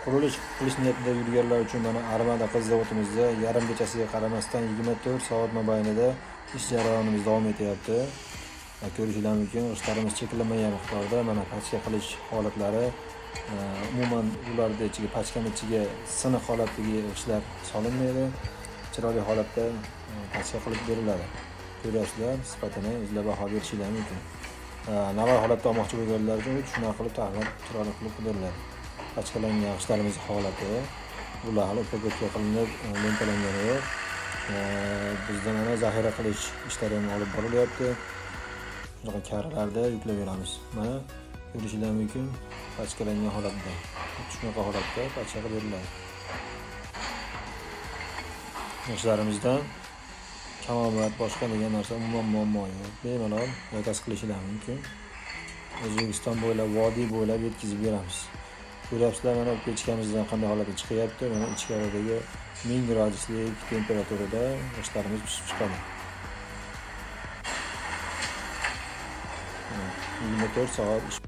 Qurilish qilish niyatida yurganlar uchun mana Armada qiz zavodimizda yarim kechasiga qaramasdan 24 soat mobaynida ish jarayonimiz davom etyapti. Ko'rishinglar mumkin, g'ishtlarimiz cheklanmagan miqdorda mana pachka qilish holatlari, umuman ularni ichiga, pachkani ichiga siniq holatdagi g'ishtlar solinmaydi. Chiroyli holatda pachka qilib beriladi. Ko'ryapsizlar, sifatini o'zlar baho berishinglar mumkin. Navai holatda olmoqchi bo'lganlar uchun shunaqa qilib taxlab chiroyli qilib beriladi. Pachkalangan g'ishtlarimiz holati, bular hali upakovka qilinib, lentalangani yo'q. Bizda mana zaxira qilish ishlari ham olib borilyapti. Shunaqa karalarda yuklab beramiz. Mana ko'rishinglar mumkin, pachkalangan holatda. Shunaqa holatda pachka qilib beriladi. G'ishtlarimizdan kamomad boshqa degan narsa umuman muammo yo'q. Bemalol zakaz qilishinglar mumkin. O'zbekiston bo'ylab, vodiy bo'ylab yetkazib beramiz. Ko'ryapsizlar, mana pechkamizdan qanday holatda chiqyapti. Mana ichkaridagi 1000 graduslik temperaturada g'ishtlarimiz pishib chiqadi. 24 soat ish.